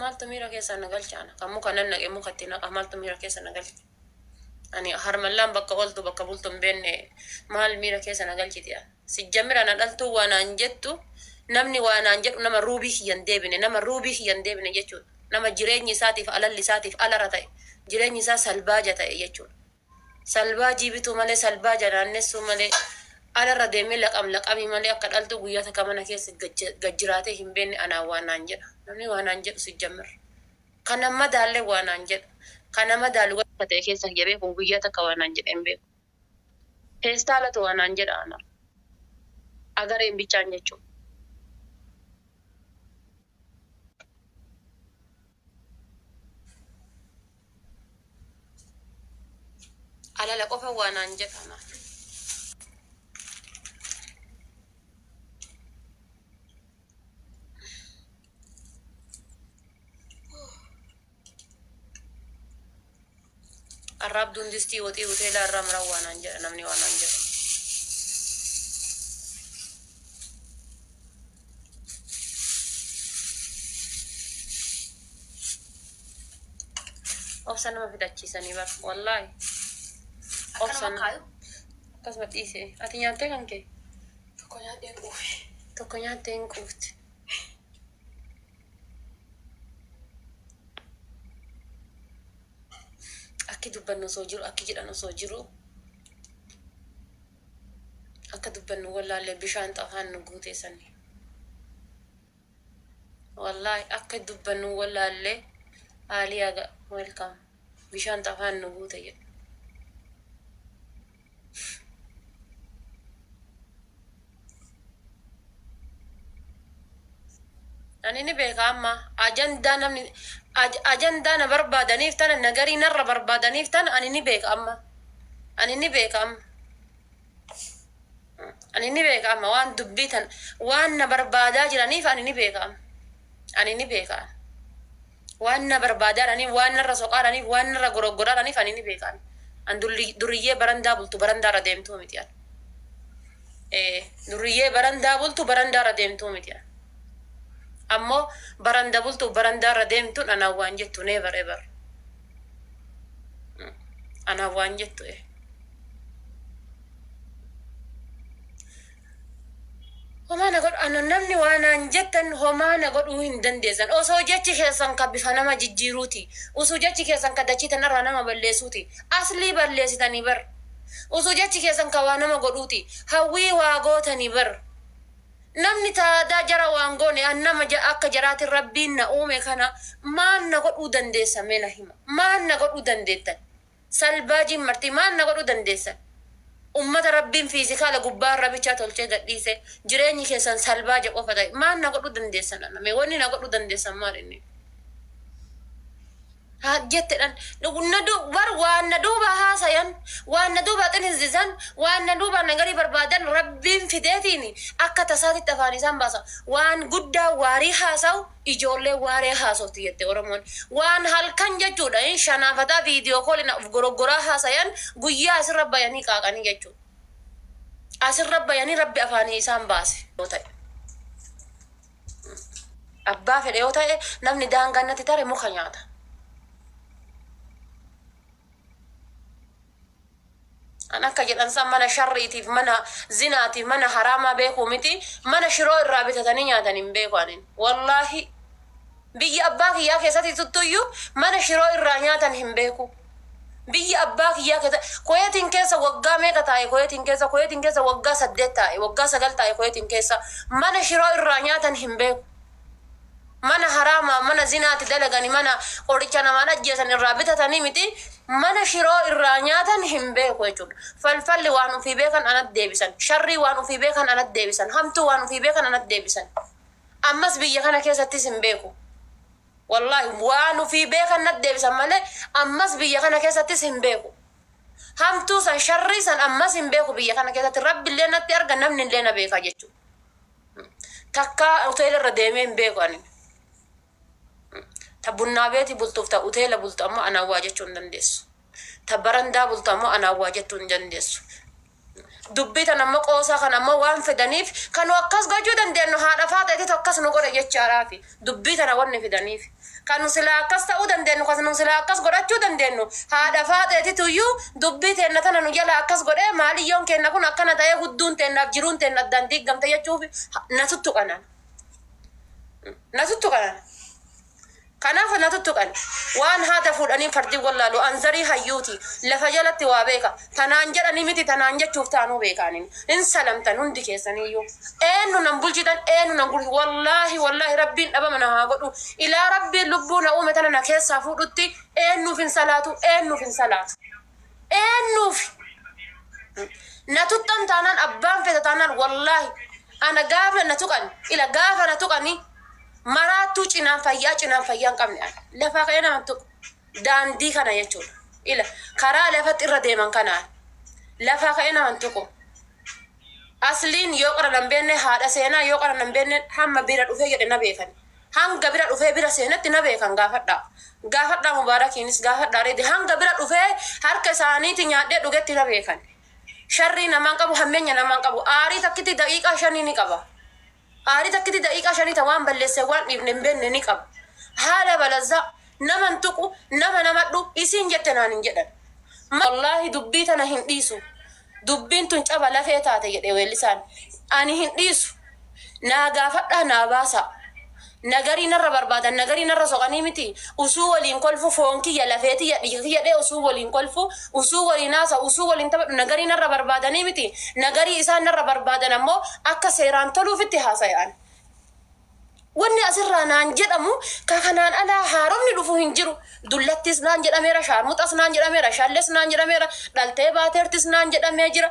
Maaltu miira keessa na galcha ana? Kan muka nan naqe mukatti naqa maaltu miira keessa na galcha? Ani harmallaan bakka ooltu bakka bultu hin beekne maal miira keessa na galchiti ana? Sijjamira na dhaltuu waa naan jettu namni waa naan jedhu nama ruubii kiyya hin deebine nama ruubii kiyya hin deebine jechuudha. Nama jireenyi isaatiif alalli isaatiif alara ta'e jireenyi isaa salbaaja ta'e jechuudha. Salbaajii bituu malee salbaaja naannessuu malee alarra deemee laqam laqamii malee akka dhaltuu guyyaa takka mana keessa gad jiraatee hin beekne anaan waa naan jedha. Namni waa naan jedhu sijjammir. Kana madaallee waa naan jedha. Kana madaalu gaafa ta'e keessa kiyya beeku guyyaa takka waa naan jedhee hin beeku. Feestaalatu waa naan jedha ana. Agareen bichaan jechuudha. Alala qofa waa naan jedha ana. Arraabduun distii waxii hoteelaa irraa maraa waa naan jedha namni waa naan jedha. Obsa nama fidachiisanii bar wallaahi. Akkanuma Obsa kaayu. akkasuma dhiise. Ati nyaattee kan kee? Tokko nyaadheen quufe. Tokko nyaattee hin quufte. Akki dubbannu osoo jiru akki jedhan osoo jiru akka dubbannu wallaallee bishaan xafaan nu guutee sani. Wallaahi akka dubbannu wallaallee haalii haga welcome bishaan xafaan nu guute jedhu. Ani ni beeka amma ajandaa namni ajandaa na barbaadaniif tana nagarii narra barbaadaniif tana ani ni beeka amma. Ani ni beeka amma. Ani ni beeka amma waan dubbii tan waan na barbaadaa jiraniif ani ni beeka amma. Ani ni beeka. Waan na barbaadaa jiraniif waan narra soqaa jiraniif waan narra goroggoraa jiraniif ani ni beeka. An duriyyee barandaa bultu barandaarra deemtuu miti ani. Duriyyee barandaa bultu barandaarra deemtuu miti ani. Ammoo baranda bultu barandaarra deemtuun anaan waan jettu never ever. Anaan waan jettu. Homaa na godhu ana namni waa naan jettan homaa na godhuu hin dandeessan. Osoo jechi keessan ka bifa nama jijjiiruuti. Osoo jechi keessan ka dachii tanarraa nama balleessuuti. Aslii balleessitanii bar. Osoo jechi keessan ka waa nama godhuuti. Hawwii waa gootanii bar. Namni taadaa jara waan goone an nama akka jaraatiin rabbiin na uume kana maal na godhuu dandeessa mee na hima. Maal na godhuu dandeettan? Salbaajiin marti maal na godhuu dandeessan? Ummata rabbiin fiizikaala gubbaa irra bichaa tolchee gadhiise jireenyi keessan salbaaja qofa ta'e maal na godhuu dandeessan ana mee wanni na godhuu dandeessan maal inni? Haa jettedhan na du bar waan na duuba haasayan waan na duuba xinisisan waan na duuba nagarii barbaadan rabbiin fideetiin akka tasaatitti afaan isaan baasa waan guddaa waarii haasawu ijoollee waaree haasofti jette Oromoon waan halkan jechuudha hin shanaafataa viidiyoo koolina of goroggoraa haasayan guyyaa asirra bayanii qaaqanii jechuudha asirra bayanii rabbi afaanii isaan baase yoo ta'e abbaa fedhe yoo ta'e namni daangaa natti tare muka nyaata. An akka jedhan san mana sharriitiif mana zinaatiif mana haraamaa beekuu miti mana shiroo irraa bitatanii nyaatan hin beeku anin. Wallaahi biyya abbaa kiyyaa keessatti tuttuyyuu mana shiroo irraa nyaatan hin beeku. Biyya abbaa kiyyaa keessa Kuweetiin keessa waggaa meeqa taa'e Kuweetiin keessa Kuweetiin keessa waggaa 8 taa'e waggaa 9 taa'e Kuweetiin keessa mana shiroo irraa nyaatan hin beeku. Mana haraamaa mana zinaatti dalagani mana qoricha namaan ajjeesan irraa bitatanii miti mana shiroo irraa nyaatan hin beeku jechuudha. Falfalli waan ofii beekan anatti deebisan. Sharrii waan ofii beekan anatti deebisan. Hamtuu waan ofii beekan anatti deebisan. Ammas biyya kana keessattis hin beeku. Wallaahi waan ofii beekan natti deebisan malee ammas biyya kana keessattis hin beeku. Hamtuu san sharrii san ammas hin beeku biyya kana keessatti rabbi illee natti arga namni illee na beeka jechuudha. Takkaa hoteela irra deemee hin beeku ani. Ta bunnaa beeti bultuuf ta hoteela bultu ammoo anaan waa jechuu hin dandeessu. Ta barandaa bultu ammoo anaan waa jechuu hin dandeessu. Dubbii tan ammoo qoosaa kan ammoo waan fidaniif kan nu akkas gochuu dandeenyu haadha faaxeetitu akkas nu godhe jechaadhaafi dubbii tana wanni fidaniif. Kan nu silaa akkas ta'uu dandeenyu, kan nu silaa akkas godhachuu dandeenyu haadha faaxeetituyyuu dubbii teenna tana nu jala akkas godhee maaliyyoon keenna kun akkana ta'ee hudduun teennaaf jiruun teenna addaan diiggamte jechuuf na tuttuqanan. Na tuttuqanan. Kanaaf na tuttuqan. Waan haada fuudhanii fardi wallaalu anzarii hayyuuti. Lafa jalatti waa beeka. Tanaan jedhanii miti, tanaan jechuuf taanuu beekaanin. Hin salamtan hundi keessaniyyuu. Eenyu nan bulchitan, eenyu nan gurri? Wallaahi, wallaahi, rabbiin dhabama na haa godhu. Ilaa rabbiin lubbuu na uume tana na keessaa fuudhutti eenyuuf hin salaatu, eenyuuf hin salaatu. Eenyuuf. Na tuxxan taanaan, abbaan fedha taanaan, wallaahi ana gaafa na tuqan, ila gaafa na tuqani maraattuu cinaan fayyaa, cinaan fayyaa hin qabne. Ani lafaa ka'ee nama tuqu daandii kana jechuudha. Ila karaa lafatti irra deeman kanaan lafaa ka'ee nama tuqu. Asliin yoo qara nan beenne, haadha seenaa yoo qara nan beenne, hamma bira dhufee jedhe na beekan. Hanga bira dhufee bira seenatti na beekan. Gaafadhaa. Gaafadhaa Mubaarakiinis, gaafadhaa reedi. Hanga bira dhufee harka isaaniiti nyaadhee dhugetti na beekan. Sharrii namaan qabu, hammeenya namaan qabu. Aarii takkitti daqiiqaa 5 ni qaba. Aarii takkitti daqiiqaa 5 ta waan balleesse waan dhiifne hin beekne ni qaba. Haala balazzaa naman tuqu, nama namadhu isiin jette naan hin jedhan. Wallaahi dubbii tana hin dhiisu. Dubbiin tun caba lafee taate jedhe weellisaan. Ani hin dhiisu. Naa gaafadhaa, naa baasaa. Nagarii narra barbaadan, nagarii narra soqanii miti. Usuu waliin kolfu, foon kiyya, lafee tiyya, dhiiga kiyya dhee, usuu waliin kolfu, usuu waliin haasa, usuu waliin taphadhu, nagarii narra barbaadanii miti. Nagarii isaan narra barbaadan ammoo akka seeraan toluufitti haasayaan. Wanni asirraa naan jedhamu ka kanaan alaa haaromni dhufu hin jiru. Dullattis naan jedhameera, shaarmuxas naan jedhameera, shalles naan jedhameera, dhaltee baateertis naan jedhamee jira.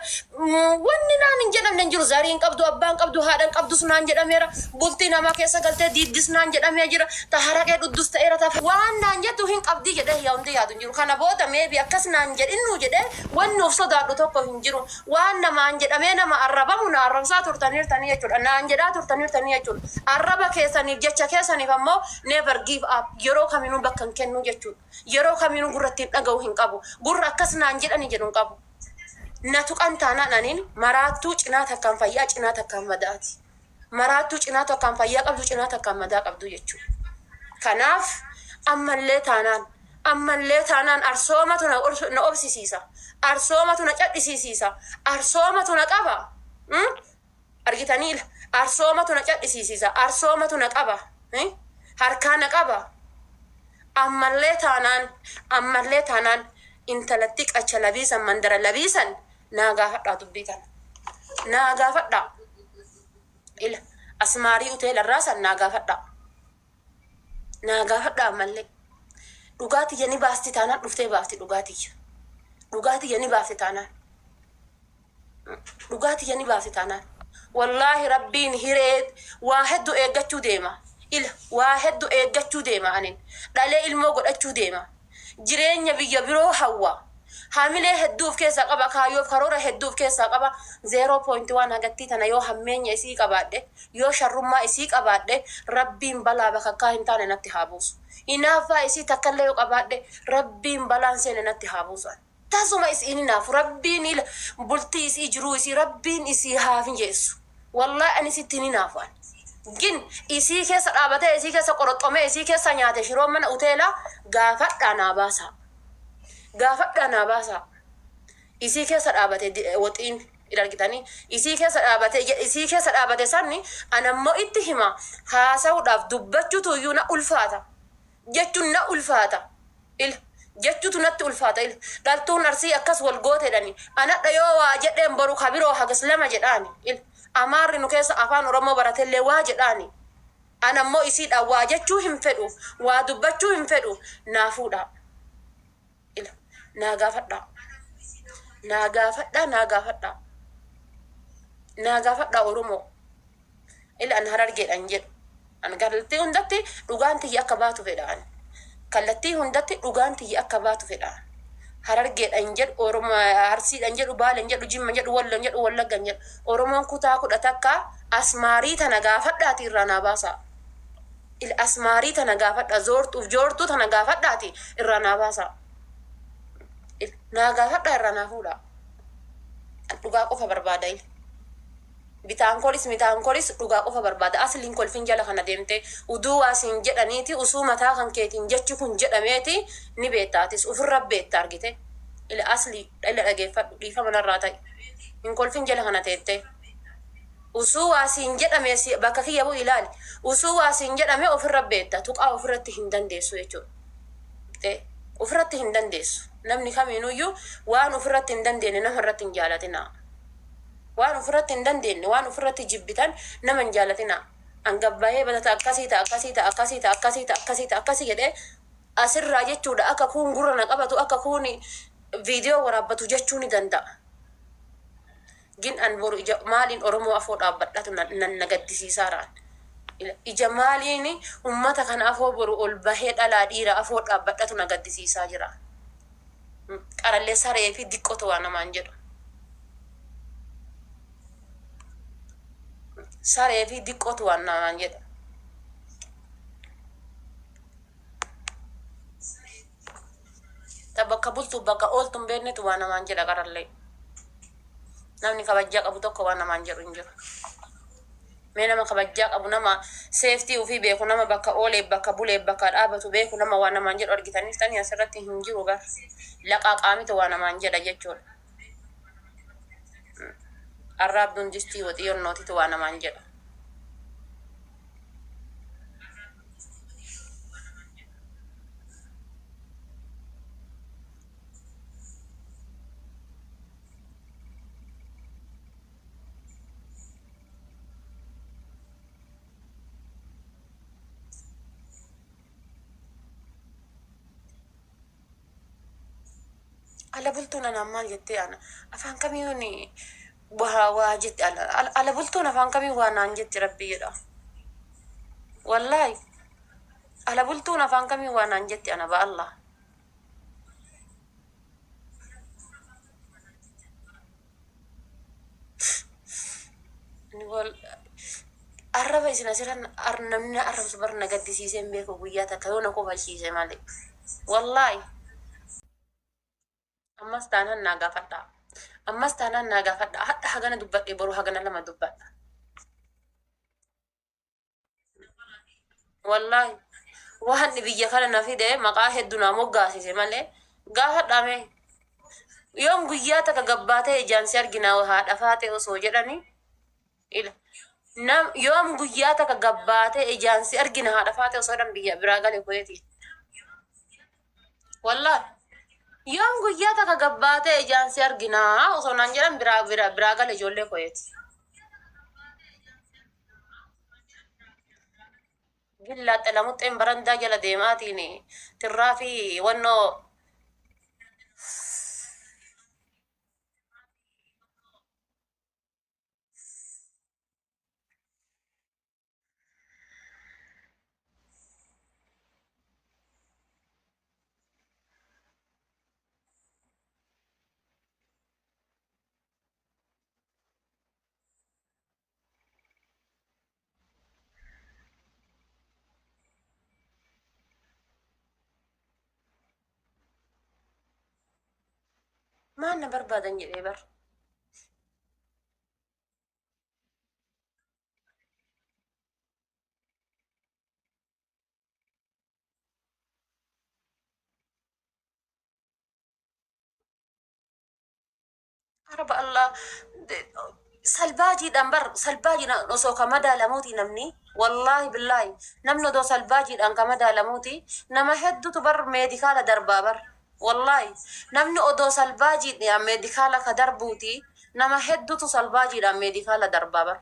Wanni naan hin jedhamne hin jiru. Zarii hin qabdu, abbaan qabdu, haadha hin qabdus naan jedhameera. Bultii namaa keessa galtee diiddis naan jedhamee jira. Ta haraqee dhuddus ta'eera. Ta waan naan jettu hin qabdii jedhee yaa hundi yaadu hin jiru. Kana booda maybe akkas naan jedhinnuu jedhee wanni of sodaadhu tokko hin jiru. Waan namaan jedhamee nama arrabamu na arrabsaa turtaniirtanii jechuudha. Naan jedhaa turtaniirtanii jechuudha. Arraba keessaniif, jecha keessaniif ammoo never give up, yeroo kaminuu bakka hin kennu jechuudha. Yeroo kaminuu gurra ittiin dhaga'u hin qabu. Gurra akkas naan jedhani jedhu hin qabu. Na tuqan taanaan aniin maraattuu cinaa takkaan fayyaa, cinaa takkaan madaati. Maraattuu cinaa takkaan fayyaa qabdu, cinaa takkaan madaa qabdu jechuudha. Kanaaf ammallee taanaan, ammallee taanaan arsoomatu na obsisiisa. Arsoomatu na cadhisiisiisa. Arsoomatu na qaba. Argitanii, arsoomatu na cadhisiisiisa. Arsoomatu na qaba. Harkaa na qaba. Ammallee taanaan, ammallee taanaan intalatti qacha labiisan, mandara labiisan naa gaafadhaa dubbii tana. Naa gaafadhaa. Ila asmaarii uteelarraa san naa gaafadhaa. Naa gaafadhaa ammallee. Dhugaatiyya ni baasti taanaan, dhuftee baafti dhugaatiyya. Dhugaatiyya ni baafti taanaan. Dhugaatiyya ni baafti taanaan. Wallaahi rabbiin hiree waa hedduu eeggachuu deema. Ila waa hedduu eeggachuu deema anin. Dhalee ilmoo godhachuu deema. Jireenya biyya biroo hawwa. Hamilee hedduu of keessaa qaba. Kaayyoof karoora hedduu of keessaa qaba. 0.1 hagattii tana yoo hammeenya isii qabaadhe, yoo sharrummaa isii qabaadhe, rabbiin balaa bakakkaa hin taane natti haa buusu. Hinaaffaa isii takkallee yoo qabaadhe, rabbiin balaan seene natti haa buusu. Tasuma isiin hinaafu. Rabbiin ila bultii isii, jiruu isii rabbiin isii haa mijeessu. Wallaahi ani sitti hin hinaafu ani. Gin isii keessa dhaabatee, isii keessa qoroxxomee, isii keessa nyaate shiroo mana uteelaa, gaafadhaa naa baasaa. Gaafadhaa naa baasaa. Isii keessa dhaabate waxiin hin argitanii, isii keessa dhaabate, isii keessa dhaabate sanni anammoo itti hima haasa'uudhaaf dubbachuutu iyyuu na ulfaata jechuun na ulfaata, ila jechuutu natti ulfaata. Ila dhaltuun Arsii akkas wal gooteedhani anadha yoo waa jedheen boru kabiroo hagas lama jedhaani. Ila amaarri nu keessa afaan Oromoo baratellee waa jedhaani. Anammoo isiidhaan waa jechuu hin fedhu, waa dubbachuu hin fedhu. Naa fuudhaa, ila naa gaafadhaa, naa gaafadhaa, naa gaafadhaa, naa gaafadhaa Oromoo. Ila an Harargeedhaan jedhu, an kallattii hundatti dhugaan tiyya akka baatu fedha. An kallattii hundatti dhugaan tiyya akka baatu fedha. Harargeedhaan jedhu, Oromoo Arsiidhaan jedhu, Baaleen jedhu, Jimma jedhu, Wallon jedhu, Wallaggan jedhu, Oromoon kutaa 11 asmaarii tana gaafadhaati irraa naa baasaa. Ila asmaarii tana gaafadha, zoortuuf joortuu tana gaafadhaati irraa naa baasaa. Naa gaafadhaa, irraa naa fuudhaa. Dhugaa qofa barbaada ila. Bitaan kolis mitaan kolis dhugaa qofa barbaada. Asliin kolfin jala kana deemte uduu waa siin jedhaniiti usuu mataa kan keetiin jechi kun jedhameeti ni beektaatis ofirra beekta argite. Ila asli ila dhageeffadhu dhiifama narraa ta'i. Hin kolfin jala kana teette. Usuu waa siin jedhame bakka kiyya bu'u ilaali. Usuu waa siin jedhame ofirra beekta tuqaa ofirratti hin dandeessu jechuudha. Ofirratti hin dandeessu. Namni kamiinuyyuu waan ofirratti hin dandeenye nama irratti hin jaalatinaa. Waan ofirratti hin dandeenye waan ofirratti jibbitan nama hin jaalatinaa. Angabbayee batata akkasii ta'a akkasii ta'a akkasii ta'a akkasii ta'a akkasii ta'a akkasii jedhee asirraa jechuudha akka kuun gurra na qabatu akka kuun viidiyoo waraabbatu jechuu ni danda'a. Gin an boru ija maaliin Oromoo afoo dhaabbadhatu nan na gaddisiisaaraan. Ija maaliin ummata kana afoo boru ol bahee dhalaa dhiira afoo dhaabbadhatu na gaddisiisaa jira. Qarallee saree fi diqqotu waa namaan jedhu. Saree fi diqqotu waan namaan jedhu. Ta bakka bultu bakka ooltu hin beeknetu waa namaan jedha qarallee. Namni kabajjaa qabu tokko waan namaan jedhu hin jiru. Mee nama kabajjaa qabu nama seeftii ofii beeku nama bakka oolee bakka bulee bakka dhaabatu beeku nama waan namaan jedhu argitaniif tani asirratti hin jiru gar. Laqaa qaamita waa namaan jedha jechuudha. Arraabduun distii waxiyyoonnootitu waa namaan jedha. Ala bultuun anaan maal jettee ana afaan kamiin waa waa jetti ala ala bultuun afaan kamiin waa naan jetti rabbi jedha. Wallaahi ala bultuun afaan kamiin waa naan jetti ana ba Allah. Arraba isin asirran namni arrabsu bar na gaddisiisee hin beeku guyyaa takka yoo na kofalchiise malee. Wallaahi. Ammas taanaan naa gaafadha. Ammas taanaan naa gaafadha. Hadha hagana dubbadhe boru hagana lama dubbadha. Wallaahi. Waan biyya kana na fide maqaa hedduu naa moggaasise malee gaafadha mee. Yoom guyyaa takka gabbaatee ijaan si argina haadha faate osoo jedhani. Ila. Nam yoom guyyaa takka gabbaatee ijaan si argina haadha faate osoo jedhan biyya biraa gale koyeeti. Wallaahi. Yoom guyyaa takka gabbaatee ijaan si argina osoo naan jedhan biraa biraa biraa gale ijoollee koyeeti. Billaa xalamuxxeen barandaa jala deemaatiin tirraa fi wannoo maal na barbaadan jedhee bar. Araba Allah salbaajiidhaan bar salbaajiidhaan osoo ka madaalamuuti namni wallaahi billaahi namni odoo salbaajiidhaan ka madaalamuuti nama hedduutu bar meedikaala darbaa bar wallaahi namni odoo salbaajiidhaan meedikaala ka darbuuti nama hedduutu salbaajiidhaan meedikaala darbaa bar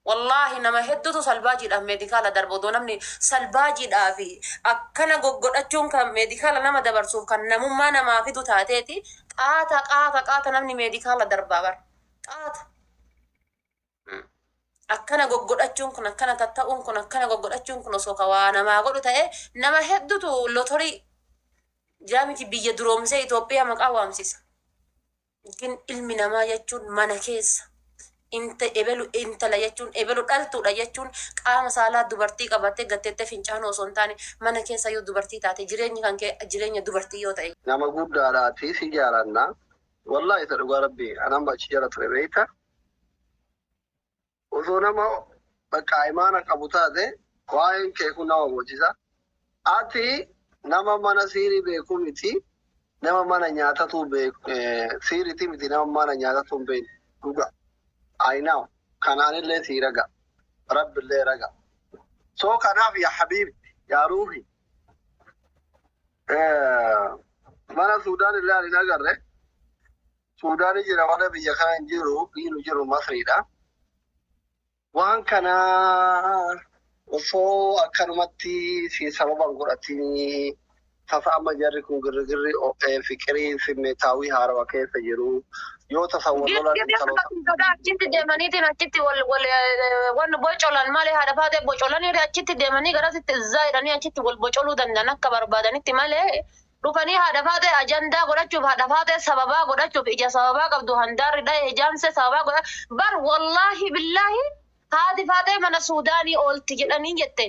wallaahi nama hedduutu salbaajiidhaan meedikaala darba odoo namni salbaajiidhaa fi akkana goggodhachuun kan meedikaala nama dabarsuuf kan namummaa namaa fidu taateeti qaata qaata qaata namni meedikaala darbaa bar qaata. Akkana goggodhachuun kun akkana tatta'uun kun akkana goggodhachuun kun osoo ka waa namaa godhu ta'e nama hedduutu lotorii jaamiti biyya duroomsee Itoophiyaa maqaa waamsisa. Gin ilmi namaa jechuun mana keessa inta ebelu intala jechuun ebelu dhaltuudha jechuun qaama saalaa dubartii qabattee gatteettee fincaanuu osoo hin taane mana keessa yoo dubartii taate jireenyi kan kee jireenya dubartii yoo ta'e. Nama guddaadhaati si jaalanna. Wallahi isa dhugaa rabbi anan achi jala ture beeyta. Osoo nama bakka imaana qabu taate waa'een kee kun nama boojisa. Ati nama mana siirii beeku miti, nama mana nyaatatu beeku siiriiti miti, nama mana nyaatatu hin beekne dhuga. I know. Kanaanillee sii raga. Rabbillee raga. So kanaaf yaa habiibi, yaa ruuhi. Mana Suudaan illee ani hin agarre. Suudaanii jira malee biyya kana hin jiru, biyyi jiru Masriidha. Waan kana osoo akkanumatti si sababan godhatinii tasa amma jarri kun girgirri fiqirii simmeetaawii haarawa keessa jiru. Yoo tasa wal lolan intaloota. Achitti deemaniitiin achitti wal wal wanni bocolan malee haadha faatee bocolanii achitti deemanii garasitti izzaa jedhanii achitti wal bocoluu danda'an akka barbaadanitti malee dhufanii haadha faatee ajandaa godhachuuf, haadha faatee sababaa godhachuuf, ija sababaa qabdu handaarri dha'e jaamse sababaa godha bar. Wallaahi billaahi, haati faatee mana Suudaanii oolti jedhanii jette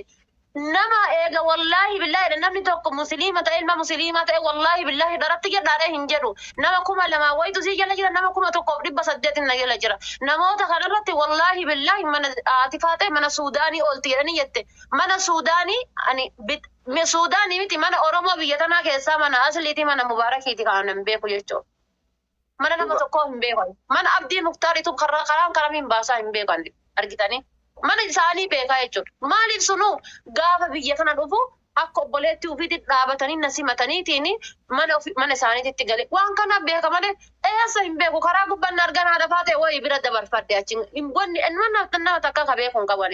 nama eega. Wallaahi billaahi, namni tokko musliima ta'e, ilma musliimaa ta'e, wallaahi billaahi dharatti jedhaadhe hin jedhu. Nama 2000 wayitu sii jala jira, nama 1800 na jala jira. Namoota kanarratti wallaahi billaahi mana haati faatee mana Suudaanii oolti jedhanii jette. Mana Suudaanii ani Suudaanii miti, mana Oromoo biyya tanaa keessaa mana asliiti, mana Mubaarakiiti kan hin beeku jechuudha. Mana nama tokkoo hin beeku. Mana Abdii Muktaaritu karaa karaan karamiin baasaa hin beeku argitanii. Mana isaanii beekaa jechuudha. Maaliif sunuu gaafa biyya kana dhufu akka obboleettii ofiitti dhaabatanii na simataniitiin mana ofi mana isaaniitti gale. Waan kana beeka malee eessa hin beeku. Karaa gubbaan argan haadha faatee wayii bira dabarfadhe achi. Wanni mana nama takka ka beeku hin qaban.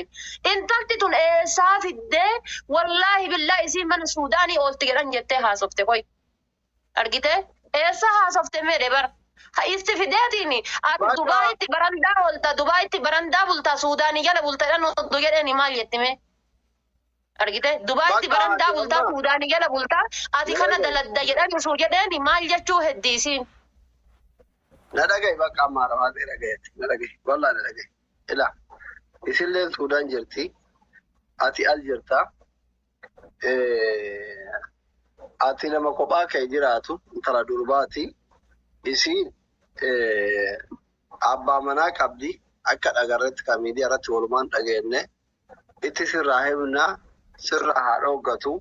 Intalti tun eessaa fiddee wallaahi billaahi isiin mana Suudaanii oolti jedhan jettee haasofte qoy. Argitee? Eessa haasofte meedhe bara? Isti fideetiin ati Dubaayitti barandaa oolta, Dubaayitti barandaa bulta, Suudaanii jala bulta jedhan oduu jedheni maal jettime? Argite? Dubaayitti barandaa bulta, Suudaanii jala bulta, ati kana daladda jedhan osoo jedheeni maal jechuu heddiisiin? Na dhaga'i, bakka ammaa rafaatee dhagayetti. Na dhaga'i. Wallaahi na dhaga'i. Ilaa. Isilleen Suudaan jirti. Ati al jirta. Ati nama kophaa kee jiraatu, intala durbaati. Isiin abbaa manaa qabdi. Akka dhagarretti kan miidiyaa irratti walumaan dhageenye. Itti sirraa himna, sirraa haa dhooggatu.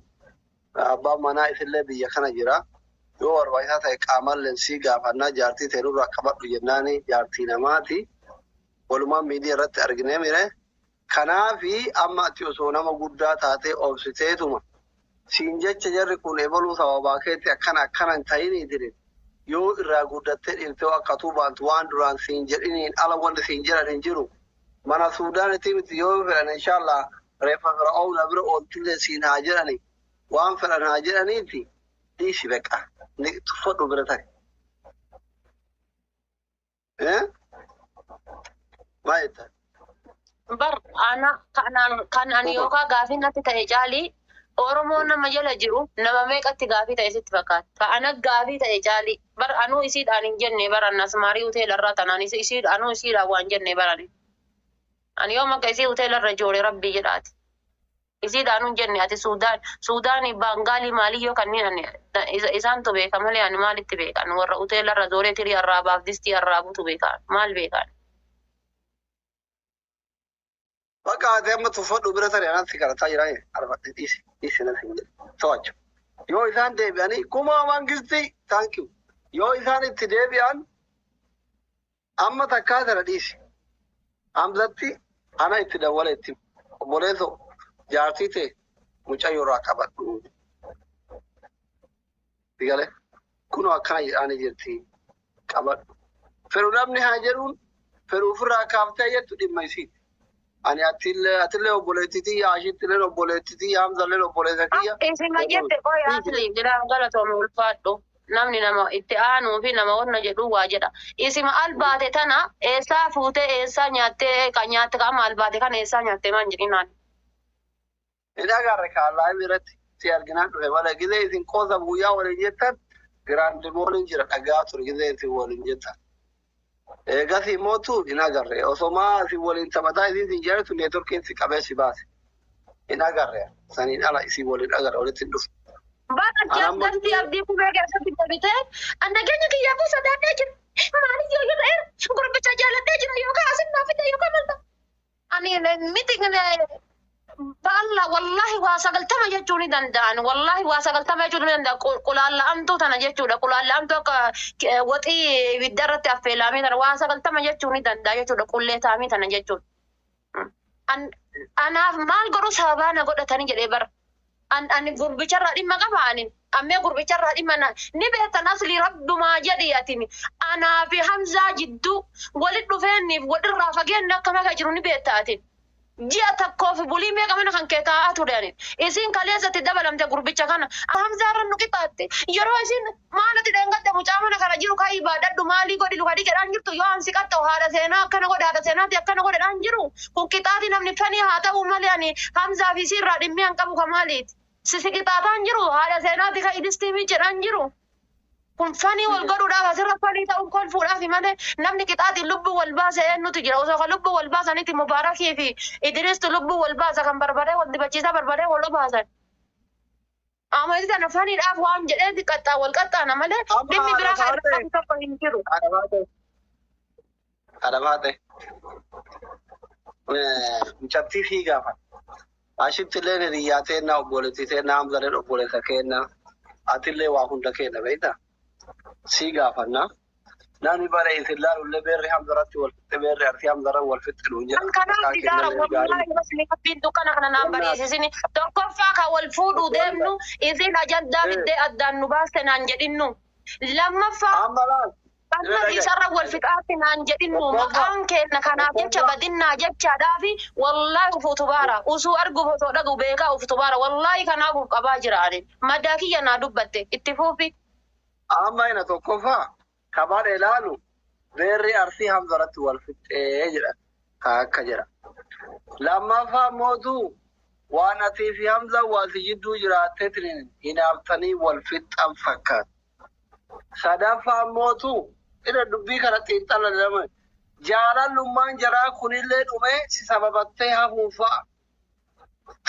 Abbaan manaa isillee biyya kana jira. Yoo barbaachisaa ta'e qaamallee sii gaafannaa, jaartii ta'e nurraa qabadhu jennaani, jaartii namaati. Walumaan miidiyaa irratti arginee mire. Kanaafi amma ati osoo nama guddaa taatee obsiteetuma. Siin jecha jarri kun ebaluu sababaa keetti akkana akkana hin ta'inii dire. Yoo irraa guddattee dhiirtee akka tuubaantu waan duraan siin jedhiniin ala wanti siin jedhan hin jiru. Mana Suudaanitti miti, yoo fedhan inshallah reeffa Fir'aawna bira ooltillee siin haa jedhani. Waan fedhan haa jedhaniiti, dhiisi beqa. Ni tuffadhu bira tare. Eh? Maal jettan? Bar ana kanaan kan ani yookaan gaafii natti ta'e caalii, Oromoon nama jala jiru nama meeqatti gaafii ta'e sitti fakkaata? Ka ana gaafii ta'e caalii bar anuu isiidhaan hin jenne bar annas maarii hoteelarraa tanaan isii anuu isiidhaan waan jenne barani. Ani yoom akka isii hoteelarra joore rabbii jedhaati. Isiidhaan hin jenne ati Suudaan Suudaanii Baangaalii maaliyyoo kanneen ani isaantu beeka malee ani maalitti beekan? Warra hoteelarra zooree tirii arraabaaf distii arraabutu beeka, maal beekan? Bakka ati amma tuffadhu bira tare, anatti kadhataa jiran arfadhe, dhiisi dhiisi natti hin jedhu. To'achu. Yoo isaan deebi'anii kumaa mangistii, thank you. Yoo isaan itti deebi'an amma takkaa tana dhiisi. Hamzatti ana itti dawwala, itti obboleesso jaartii ta'e mucayyoo irraa qabadhu. Digale kunoo akkana jedhaanii jirti, qabadhu. Fedhu namni haa jedhuun, fedhu ofirraa kaaftee jettu dhimma isiiti. Ani atillee atillee obboleettii tiyya, Ashittillee obboleettii tiyya, Hamzallee obboleessa kiyya. Isima jette qoy asli jedhaan galatoome, ulfaadhu. Namni nama itti aanuu fi nama wanna jedhu waa jedha. Isima albaate tana eessaa fuutee, eessaa nyaattee, kan nyaatte qaama albaate kana eessaa nyaattee maan jedhinaan? Hin agarre kaallaa irratti si arginaan dhufe malee, gizee isin qoosa guyyaa waliin jettan giraandimooliin jira dhagaa ture gizee isin waliin jettan. Eegas imootu hin agarre, osomaa isin waliin taphataa isin sin jedhatu neetworkiin si qabee si baase. Hin agarre, saniin ala isin waliin agarre walitti hin dhufu. Bara Anamma jaartii abdii kumee keessatti deebitee an nageenya kiyyaafuu sodaadhee jira. Maaliif yoo jedhu gurbicha jaaladhee jira yookaan asin naa fide yookaan malta. Ani miti baalla wallahi waa 90 jechuu ni danda'an. Wallahi waa 90 jechuu ni danda'a. Qulaalla'amtuu tana jechuudha. Qulaalla'amtuu akka waxii ibidda irratti affeelamee tana waa 90 jechuu ni danda'a jechuudha. Qullee taamii tana jechuudha. Anaaf maal godhu sababaa na godhatanii jedhee bara. Ani gurbicharraa dhimma qaba ani. Ammee gurbicharraa dhimma na ni beektan asli rabbumaa jedhi atini. Anaa fi Hamzaa jidduu walit dhufeenniif walirraa fageenni akka maka jiru ni beekta atin. Ji'a tokkoo fi bulii meeqa mana kan kee taa'aa ture ani. Isiin kaleessatti dabalamte gurbicha kana. Hamzaa irra nu qixaatte. Yeroo isiin maalati dheengadde mucaa mana kana jiru ka'ii baadhadhu maalii godhi luka dhiqedhaan jirtu yoo ansi qaxxa'u haadha seenaa akkana godhe haadha seenaati akkana godhedhaan jiru. Kun qixaati namni fanii haa ta'u malee ani Hamzaa fi isiirraa dhimmee an qabu ka maaliiti. Sisi qixaataan jiru haadha seenaati ka idistii miicedhaan jiru. Kun fanii wal godhuudhaaf asirra fanii ta'uun kolfuudhaaf malee namni qixaatiin lubbuu wal baase eenyutu jira. Osoo kan lubbuu wal baasanitti Mubaarakii fi Idiriistu lubbuu wal baasa kan barbaree wal dibachiisaa barbaree wal obaasan. Amma isa tana faniidhaaf waan jedhee qaxxaa wal qaxxaana malee Amma dhimmi biraa kan irra haadha qabu tokko hin jiru. Haadha baate. Mucattii fi gaafa. Ashitti illee hiriyyaa teennaa obboleettii teennaa Hamzaleen obboleessa keennaa. Atillee waa hunda kenna beektaa? Si gaafanna. Namni bara isin laalullee beerri Hamzaratti wal fixxe beerri Arsii Hamzarra wal fixxe nuun jedha. Kan kanaaf didaara wallahi masli rabbiin dukkana kana naan bariisisini. Tokkoffaa kan wal fuudhuu deemnu isin ajandaa fiddee addaan nu baaste naan jedhinnu. Lammaffaa Amma laal. amma isarra wal fixaatti naan jedhinnu maqaan keenna kanaaf jecha badinnaa jechaadhaafi wallaahi uf utubaara usuu arguuf osoo dhagu beekaa uf utubaara wallaahi kanaaf uf qabaa jira ani madaa kiyya naa dubbatte itti fuufi. Amma ina tokkoffaa kabaan ilaalu beerri Arsii Hamzaratti wal fixxee jedha. Akka jedha. Lammaffaa mootu waan atii fi Hamza wal jidduu jiraatteetiin hinaaftanii wal fixxan fakkaata. Sadaffaa mootu ina dubbii kana xiinxala lama jaalalummaan jaraa kunillee dhumee si sababattee hafuun fa'a.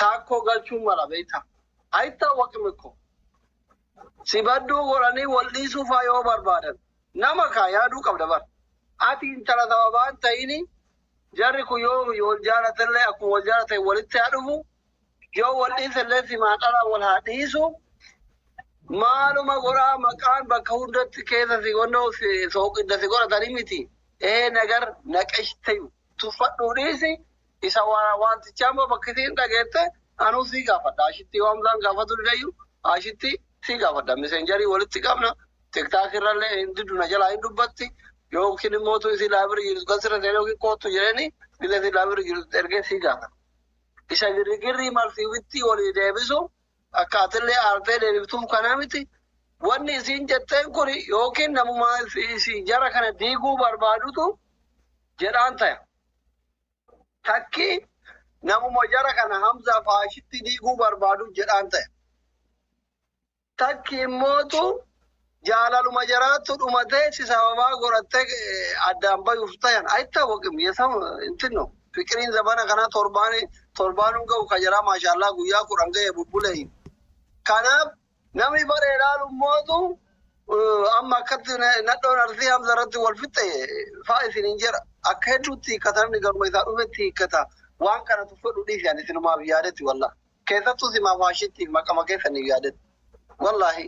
Taakkoo galchuun mala beektaa. Ayittaa waqimikko. Si badduu godhanii wal dhiisuu faa yoo barbaadan nama kaa yaaduu qabda bara. Ati intala sababaan ta'ini jarri kun yoo wal jaalatellee akkuma wal jaalatan walitti haa dhufu yoo wal dhiisellee simaa dhala wal haa dhiisu maaluma godhaa maqaan bakka hundatti keessa si gonnoo sooqidda si godhatanii miti. Ee nagar naqeshtayu tuffadhuu dhiisi isa wantichaa immoo bakka isiin dhageette anuu sii gaafadha. Ashitti yoo Hamzaan gaafatu didayyu ashitti sii gaafadha. Miseenjarii walitti qabna. TikTok irrallee hin diddu na jalaa hin dubbatti. Yookiin immoo tu isii laabiri jirtu gasirra seenee yookiin kootu jedhanii bila isii laabiri jirtu ergee sii gaafadha. Isa girgirrii marsiifitti walii deebisu akka atillee aartee deebiftuuf kanaa miti. Wanni isiin jetteen kun yookiin namuma isii jara kana diiguu barbaadutu jedhaan taya. Takki namuma jara kana Hamzaa faashitti diiguu barbaadu jedhaan taya. Takki immootu jaalaluma jaraattu dhumatee si sababaa godhattee addaan bayuuf tayan. Ayittaa waqim yesam intinno. Fiqiriin zabana kana torbaani torbaanuun ga'u ka jaraa maashaallah guyyaa 10 ga'e bubbulee. Kanaaf namni bara ilaalu mootu amma akkatti nadhoon Arsii Hamza irratti wal fixxe faa isin hin jedha. Akka hedduutti hiikkata namni garuma isaa dhufetti hiikkata. Waan kana tuffadhu dhiisi ani isinumaaf yaadetti wallah. Keessattuu simaaf haashitti maqama keessaniif yaadetti. Wallaahi.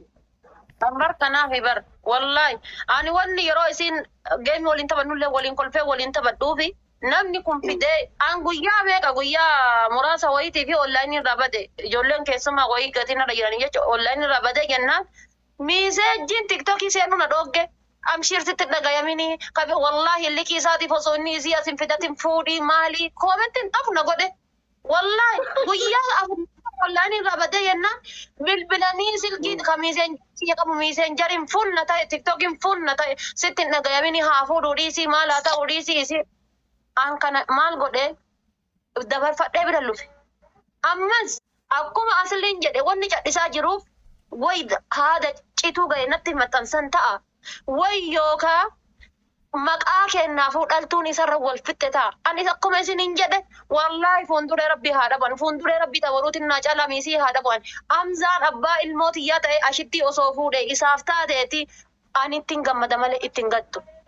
Bar kanaaf bar wallahi ani wanni yeroo isin geemii waliin taphannullee waliin kolfee waliin taphadhuufi namni kun fidee an guyyaa meeqa guyyaa muraasa wayiitii fi onlaayinii irraa bade ijoolleen keessumaa wayii gatiin irra jiranii jecha onlaayinii irraa bade jennaan miiseejjiin tiktokii seenuu na dhoogge amshiir sitti dhagayamini qabe wallahi likii isaatiif osoo inni isii asin fidatin fuudhii maalii koomentiin xafu na godhe wallahi guyyaa 4 onlaayinii irraa badee jennaan bilbilanii silkii ka miiseenjii qabu miiseenjariin fuulna ta'e tiktokiin fuulna ta'e sitti hin dhagayamini haa fuudhuu dhiisii maal haa ta'uu dhiisii isii an kana maal godhee dabarfadhee bira lufe. Ammas akkuma asliin jedhe wanni cadhisaa jiruuf wayi haada cituu ga'e natti maxxansan ta'a. Wayi yookaa maqaa kennaafuu dhaltuun isarra wal fixxe ta'a. Anis akkuma isiniin jedhe wallaahi fuulduree rabbii haa dhaban fuulduree rabbii tabaruutiin naa calamisii haa dhaban. Hamzaan abbaa ilmoo tiyyaa ta'e ashitti osoo fuudhe isaaf taateeti ani ittiin gammada malee ittiin gaddu.